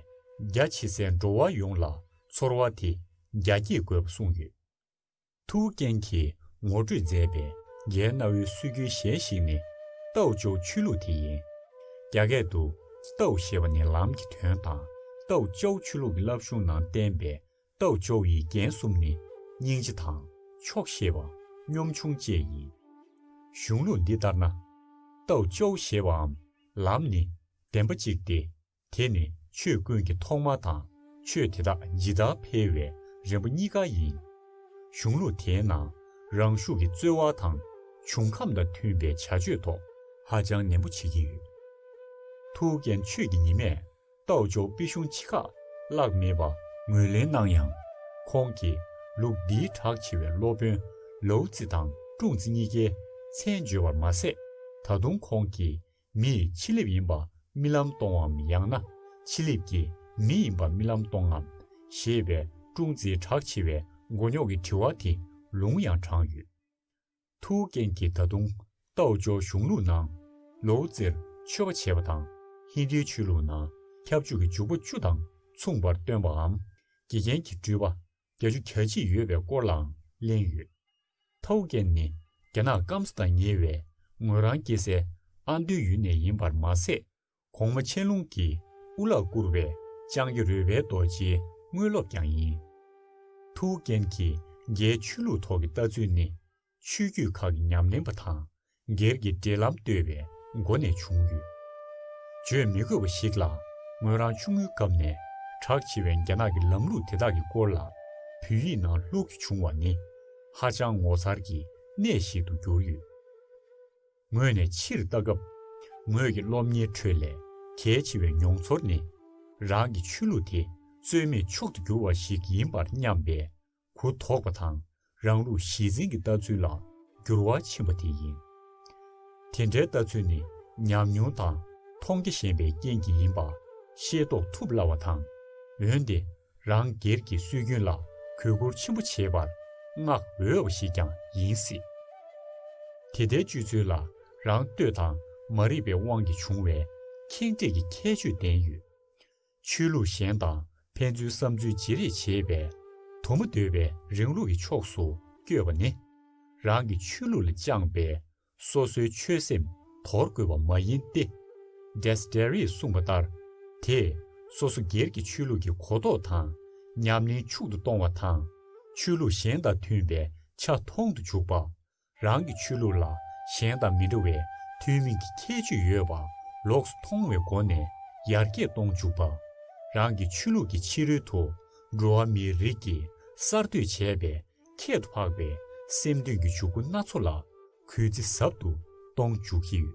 རྒྱ་ཆེ་སའི་འགྲོ་བ་ཡོངས་ལ་ཚོར་བ་དེ་རྒྱ་སྐྱེད་དགོས་པ་གསུངས་ཡོད། ཐུའུ་ཀེན་གྱིས་ངོ་སྤྲོད་མཛད་པའི་རྒྱའི་གནའ་བོའི་སྲོལ་རྒྱུན་གཞན་ཞིག་ནི་ཏའོ་ཅའོ་ཆོས་ལུགས་དེ་ཡིན། རྒྱ་སྐད་དུ་ཏའོ་ཞེས་པ་ནི་ལམ་གྱི་དོན་དང་། ཏའོ་ཅའོ་ཆོས་ལུགས་ཀྱི་བསླབ་གཞུང་ནང་བསྟན་པའི་ཏའོ་ཅའོ་ཡི་འགན་གསུམ་ནི་སྙིང་རྗེ་དང་། ཆོག་ཤེས་པ། སྙོམས་ཆུང་བཅས་ཡིན། གཞུང་ལུགས་འདི་ལྟར་ན། ཏའོ་ཅའོ་ཞེས་པའམ་ལམ་ནི་བདེན་པ་གཅིག་སྟེ། དེ་ནི་ཆོས་ཀུན་གྱི་ཐོག་མ་དང་། ཆོས་དེ་དག་ཇི་ལྟར་འཕེལ་བའི་རིམ་པ་གཉིས་ཀ་ཡིན། གཞུང་ལུགས་དེའི་ནང་རང་ཤུགས་ཀྱིས་རྩོལ་བ་དང་། འབྱུང་ཁམས་དང་མཐུན་པའི་བྱ་སྤྱོད་ཐོག་ཧ་ཅང་ནན་པོ་བྱེད་ཀྱི་ཡོད། ཐུའུ་ཀེན་ཆོས་ཀྱི་ཉི་མས་ཏའོ་ཅའོ་དཔེ་གཞུང་ཆེ་ཁག་བཀླགས་མེད་པ་ངོས་ལེན་གནང་ཡང་། ཁོང་གིས་ལུགས་འདིའི་གྲགས་ཆེ་བའི་སློབ་དཔོན་ལའོ་ཙི་དང་ཀྲུང་ཙི་གཉིས་ཀའི་མཚན་བརྗོད་པར་མ་ཟད། ད་དུང་ཁོང་གིས། མི་ཡིས་ཕྱི་ལེབ་ཡིན་པ་རྨི་ལམ་གཏོང་བའམ། ཡང་ན་ཕྱི་ལེབ་ཀྱིས་མི་ཡིན་པ་རྨི་ལམ་གཏོང་ངམ་ཞེས་པའི་ཀྲུང་ཙིའི་གྲགས་ཆེ་བའི་མགོ་རྙོག་གི་དྲི་བ་དེ་ལུང་ཡང་དྲངས་ཡོད། ཐུའུ་ཀེན་གྱིས་ད་དུང་ཏའོ་ཅའོ་གཞུང་ལུགས་ནང་ལའོ་ཙིར་ཆོས་པ་བྱས་པ་དང་། ཧིན་རྡུའི་ཆོས་ལུགས་ནང་ཁྱབ་འཇུག་གི་འཇུག་པ་བཅུ་དང་མཚུངས་པར་སྟོན་པའམ། དགེ་རྒན་གྱི་སྤྲུལ་པ་བརྒྱད་ཅུ་གྱ་གཅིག་ཡོད་པའི་སྐོར་ལའང་གླེང་ཡོད། ཐའོ་ཀེན་ནི་རྒྱ་ནག་སྐམ་ས་དང་ཉེ་བའི་ངོས་རང་སྐྱེ་སའི་ཨ་མདོའི་ཡུལ་ནས་ཡིན་པར་མ་ཟད། གོང་མ་ཆན་ལུང་གིས་དབུ་ལ་བཀུར་བའི་ལྕང་སྐྱ་རོལ་པའི་རྡོ་རྗེའི་དངོས་སློབ་ཀྱང་ཡིན། ཐུའུ་ཀེན་གྱི་རྒྱའི་ཆོས་ལུགས་ཐོག་གི་ལྟ་ཚུལ་ནི། ཆོས་བརྒྱུད་ཁག་གི་ཉམས་ལེན་པ་དང་སྒེར་གྱི་འབྲེལ་ལམ་གཏོད་པའི་སྒོ་ནས་བྱུང་ཡོད། བརྗོད་མི་དགོས་པ་ཞིག་ལ། ངོས་རང་ཆུང་ངུའི་སྐབས་ནས་གྲགས་ཆེ་བའི་རྒྱ་ནག་གི་ལམ་ལུགས་དེ་དག་གི་སྐོར་ལ་བོད་ཡིག་ནང་ཀློག་རྒྱུ་བྱུང་བ་ནི་ཧ་ཅང་ངོ་མཚར་གྱི་གནས་ཤིག་ཏུ་གྱུར་ཡོད། ངོས་ནས་ཕྱིར་ལྟ་སྐབས། ངོས་ཀྱི་སློབ་གཉེར་ཁྲོད་ལས་གལ་ཆེ་བའི་མྱོང་ཚོར་ནི། རང་གི་ཆོས་ལུགས་དེ་རྩོད་མེད་མཆོག་ཏུ་གྱུར་བ་ཞིག་ཡིན་པར་སྙམ་པའི་གུ་དོག་པ་དང་། རང་ལུགས་གཞི་འཛིན་གྱི་ལྟ་ཚུལ་ལ་འགྱུར་བ་ཕྱིན་པ་དེ་ཡིན། དེ་འདྲའི་ལྟ་ཚུལ་ནི་ཉམས་མྱོང་དང་མཐོང་རྒྱ་ཞན་པའི་རྐྱེན་གྱིས་ཡིན་པ་ ཤེས་རྟོགས་ཐུབ་སླ་བ་དང་། འོན་ཏེ་རང་སྒེར་གྱི་སྲོལ་རྒྱུན་ལ་གུས་བཀུར་ཆེན་པོ་བྱེད་པར་བསྔགས་འོས་པ་ཞིག་ཀྱང་ཡིན་སྲིད། དེ་ལྟའི་སྤྱོད་ཚུལ་ལ་རང་ལྟོས་དང་མ་རིག་པའི་དབང་གིས་བྱུང་བའི་ཁེངས་དྲེགས་ཀྱི་ཁྱད་ཆོས་ལྡན་ཡོད། ཆོས་ལུགས་གཞན་དང་ཕན་ཚུན་བསམ་ཚུལ་བརྗེ་རེས་བྱེད་པའི་དུ་མ་འདོད་པའི་རིང་ལུགས་ཀྱི་ཕྱོགས་སུ་བསྐྱོད་པ་ནི། རང་གི་ཆོས་ལུགས་ལ་བཅངས་པའི་སོ་སོའི་ཆོད་སེམས་དོར་དགོས་པ་མ་ཡིན་ཏེ། ཌེ་སི་ཏེ་རིས་གསུངས་པ་ལྟར། དེས་སོ་སོ་སྒེར་གྱི་ཆོས་ལུགས་ཀྱི་གོ་རྟོགས་དང་ཉམས་ལེན་ཕྱུག་ཏུ་གཏོང་བ་དང་། ཆོས་ལུགས་གཞན་དང་མཐུན་པའི་ཆ་མཐོང་དུ་འཇུག་པ། རང་གི་ཆོས་ལུགས་ལ་གཞན་དང་མི་འདྲ་བའི་ཐུན་མིན་གྱི་ཁྱད་ཆོས་ཡོད་པ་ལོགས་སུ་མཐོང་བའི་སྒོ་ནས་ཡར་རྒྱས་གཏོང་འཇུག་པ། རང་གི་ཆོས་ལུགས་ཀྱི་ཕྱི་རོལ་དུ་འགྲོ་བ་མིའི་རིགས་ཀྱིས་གསར་གཏོད་བྱས་པའི་ཁྱད་དུ་འཕགས་པའི་སེམས་འདུན་གྱི་འཇུག་སྒོ་སྣ་ཚོགས་ལ་གུས་བརྩི་ཟབ་ཏུ་གཏོང་འཇུག་གི་ཡོད།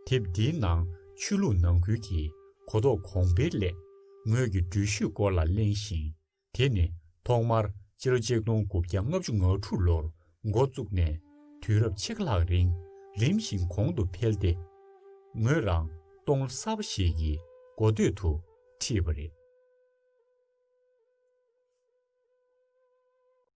དེབ་འདིའི་ནང་ཆོས་ལུགས་ནང་ཁུལ་གྱི་གོ་རྟོགས་གོང་འཕེལ་སླད་ངོས་ཀྱི་འགྲུལ་བཞུད་སྐོར་ལ་གླེང་ཞིང་། དེ་ནི་ཐོག་མར་སྤྱི་ལོ་ཆིག་སྟོང་དགུ་བརྒྱ་ལྔ་བཅུ་ང་དྲུག་ལོར་འགོ་བཙུགས་ནས་དུས་རབས་ཕྱེད་ཀ་ལྷག་རིང་རིམ་བཞིན་གོང་དུ་འཕེལ་ཏེ། ངོས་རང་སྟོང་ལོ་གསར་པ་ཞིག་གི་འགོ་སྟོད་དུ་ཁྲིད་པ་རེད།